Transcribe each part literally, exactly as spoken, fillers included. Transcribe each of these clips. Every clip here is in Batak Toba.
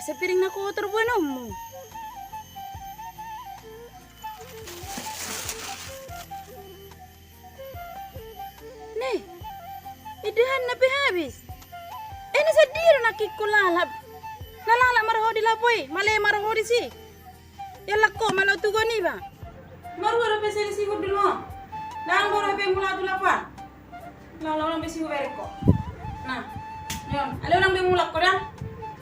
Sepiring na kotor boanonmu. Nih, indahanna pe habis. Eh, na sadia do nangkin ho lalap? Na lalap ma roha ho di lapo i, male ma roha ho disi. Ia laho ho ma laho tugon iba. Marua dope seri sihut dulu ho. Ndang boi roha be mulak tu lapo an. Laho, laho, unang be sihut berek ho. Nah, nion, ale unang be mulak ho da.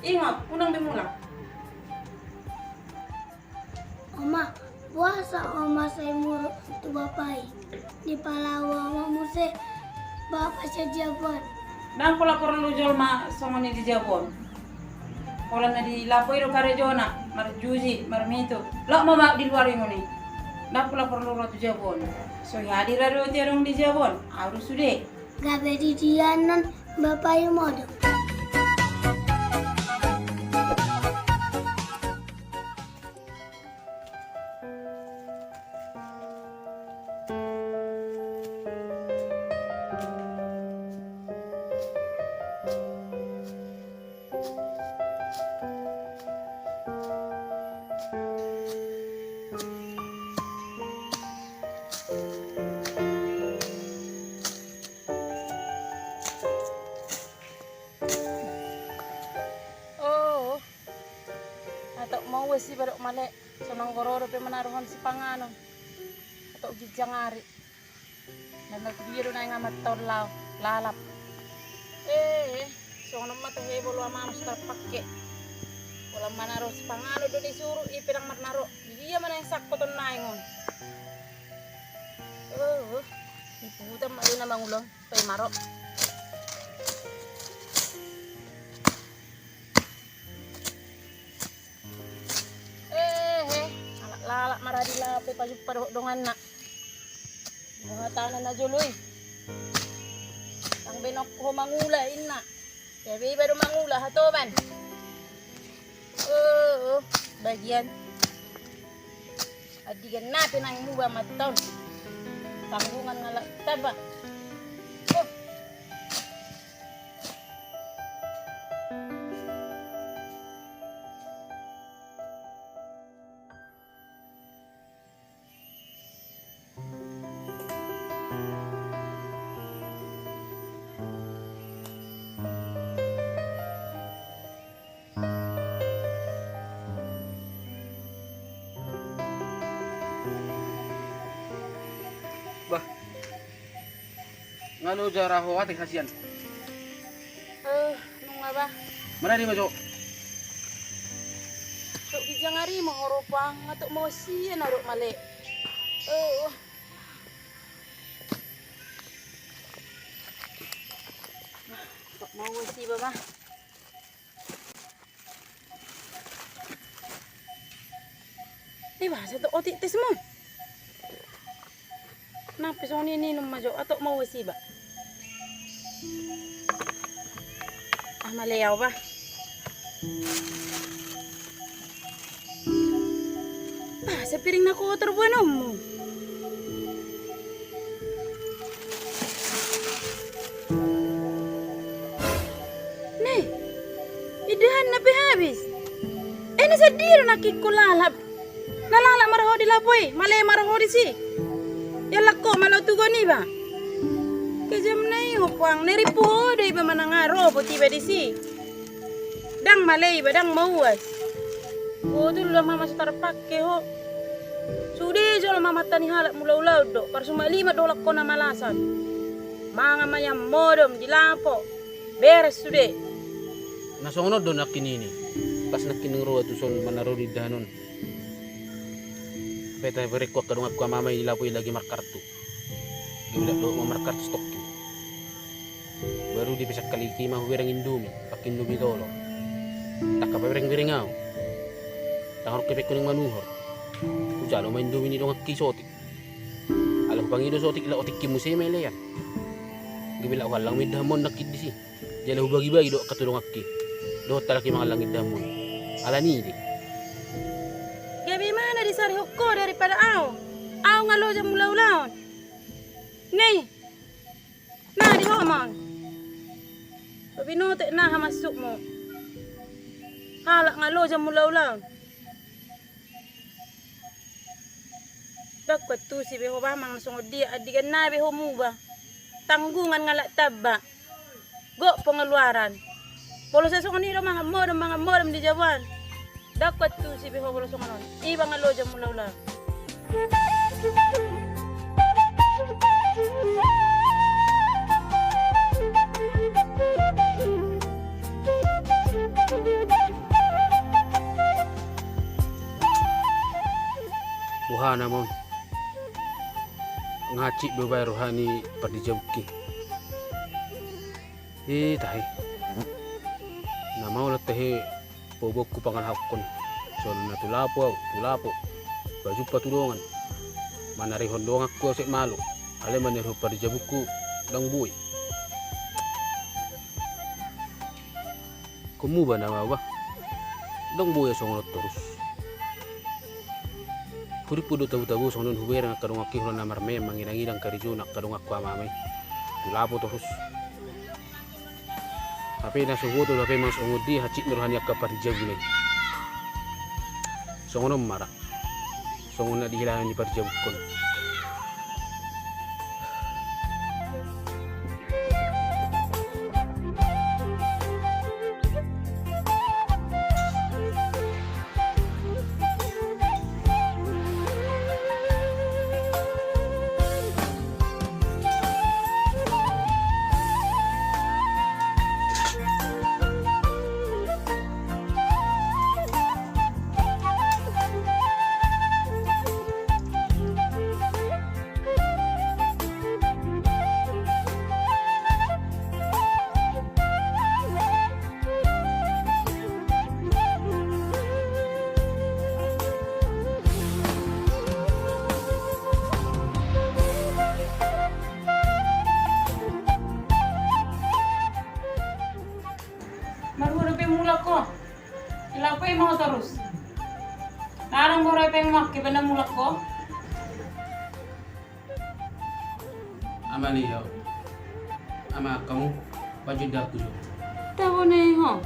Ingot, unang be mulak. Oma, boasa oma sai muruk tu bapa i? Dipalua oma muse bapa sian jabu on. Ndang pola porlu jolma songon i di jabu on. Pola na di lapo i do karejona, marjuji, marmitu. Loas ma bahat di luar ingon i. Ndang pola porlu ro tu jabu on. So hea do i ra dohot i adong di jabu on. Ahu do sude. Gabe didia annon bapa i modom? Oh, atok mauas iba dok male, so nanggo ro dope manaruhon sipanganon. Atok ginjang ari. Memang dia do naeng amanta on laho lalap. Eh, songon on ma tahe molo amanta so tarpangke. Pola manaruhon sipanganon do na isuru, i pe ndang marnaro. Dia ma naeng sangkot on naeng on. Oh, oh. Iputan ma do na mangula on. Pe maro. Eh, eh, lalap-lalap ma ra di lapo i pajumpang dohot donganna. Dongan tano na jolo i. Ndang be nangkin ho mangula inna. Gabe iba do mangula hatoban. Oh, oh, bagian. Andigan na pe naeng muba amanta on. Tanggungan ngalak taba. Oh. Bah. Nga loja ra ho ate hasian. Eh, nunga bah. Manang di ma jo. Sok ginjang ari ma ho ro pang, atok mauas iba na ro male. Eh, oh. Sok mauas iba bah. Iba, satu otik tes mo. Nang pe songon i ninum ma jo, atok mauas iba. Ah, male au bah. Ah, sepiring na kotor boanonmu. Nih, indahanna pe habis. Eh, na sadia do nangkin ho lalap? Na lalap ma roha ho di lapo i, male ma roha ho disi. Ia laho ho ma laho tugon iba. Kejamna i ho pang, na rimpu ho do iba manang aha, robot iba disi. Ndang male iba, ndang mauas. Botul do amanta so tarpangke ho. Sude jolma amanta ni halak mulaulaon do, parsuma lima do holan ho na malasan. Mangan ma ia modom di lapo. Beres sude. Na songon on do nangkin i, pas nangkin ro ahu tuson manang ro di indahan on. Pe taberengkon angka donganku ama-ama i di lapo i lagi markartu. Gabe dohot ma markartu stokki. Baru di pe sangkali i ma hubereng Indomie, pakke Indomie tolor. Ndang habereng-bereng ahu. Ndang adong hepengku naeng manuhor. Hujalo ma Indomie ni donganki sotik. Ala hupangido sotik, laho otikki muse ma i lean. Gabe laho hallang ma indahanmon nangkin disi. Jala hubagi-bagi do angka tu donganki. Dohot halak i mangallang indahanmon. Alani i do i. Gabe ima na disarihon ho daripada ahu. Ahu nga loja mulaulaon. Nih. Nah, di ho ma on. Binoto na hamansukmu. Halak nga loja mulaulaon. Ndang huantusi be ho bah manang songon dia, andigan nai be ho muba. Tanggungan nga halak tamba. Gok pengeluaran. Molo sai songon i do mangan modom, mangan modom di jabu an. Ndang huantusi be ho molo songon on. Iba nga loja mulaulaon. Boha nama on? Nga hansit be hubaen roha ni parjabungki. Eh, tahe. Na maol tahe paboaonku pangalahokon. Songon na tu lapo ahu, tu lapo. Bajumpa tu dongan. Manarihon donganku ahu sian malo. Alai manarihon parjabungku ndang boi. Ingkon muba nama ahu bah. Ndang boi ahu songon on torus. Hurippu do tabo-tabo songon on, hubereng angka donganki holan na marmeam, mangidang-idang karejona angka donganku ama-ama i. Tu lapo torus. Hape na so huboto do hape manang songon dia hansit ni roha ni angka parjabungku i. Songon on ma ra. Songon na dihilala ni parjabungkon. Marhua dope mulak ho? Di lapo i ma ho torus. Ndang adong be ho hepengmu angka, iba na mulak ho? Ama ni ho. Ama, angka mu, pajuda aku jo. Tabo ni ho.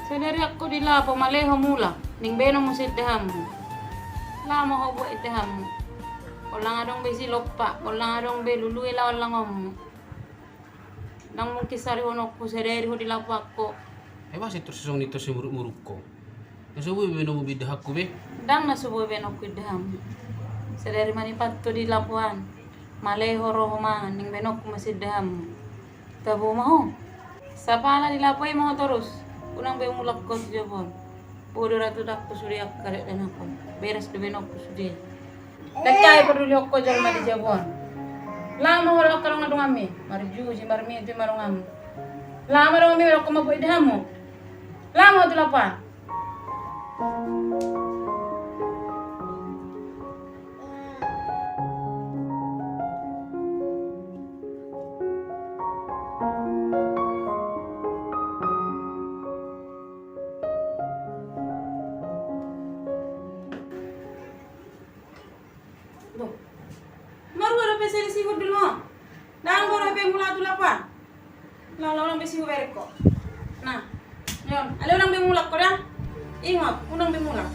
Sadari angka di lapo male ho mulak, ning baenon muse indahanmu. Laho ma ho buat indahanmu. Holan adong be silompa, holan adong be lului laho langonmu. Ndang mungkin sarihononku sadari ho di lapo angka. Ai boasa torus songon i torus simuruk-muruk ho? Na so boi be baenonmu be indahanku be? Ndang na so boi baenonku indahanmu. Sadari manipat ho di lapo an. Male ho ro ho mangan, ning baenonku muse indahanmu. Tabo ma ho. Sapala di lapo i ma ho torus. Unang be mulak ho tu jabu on. Boi do ra tu dangku sude angka dakdanak on. Beres do baenonku sude. Ndang hea pardulihon ho jolma di jabu on. Laho ma ho dohot angka dongan-donganmi. Marjuji, marmitu ma donganmu. Laho ma donganmi, dokkon ma buat indahanmu. Laho ma ho tu lapo an. Boh. Marhua dope salisihon dulu ho? Ndang adong be ho hepengmu laho tu lapo an? Laho, laho, unang be sai hubereng ho. Nah, on. Alai unang be mulak ho da. Ingot, unang be mulak.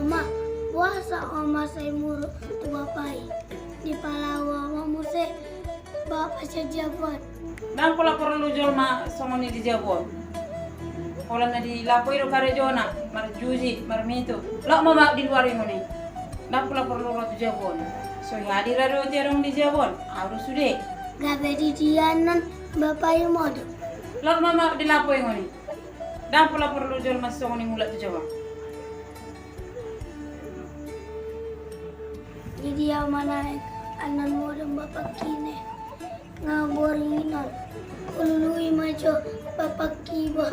Oma, boasa oma sai muruk tu bapa i? Dipalua oma muse bapa sian jabu on. Ndang pola porlu jolma songon i di jabu on. Holan na di lapo i do karejona, marjuji, marmitu. Lot ma ahu di luar i ngoni. Ndang pola porlu ro tu jabu on. So hea do i ra dohot i adong di jabu on. Ahu do sude. Gabe di dia annon bapa i modom? Lot ma ahu di lapo i ngoni. Ndang pola porlu jolma songon i mulak tu jabu on. Di dia ma naeng annon modom bapakki ne? Nga borngin on. Hulului ma jo bapakki, boh.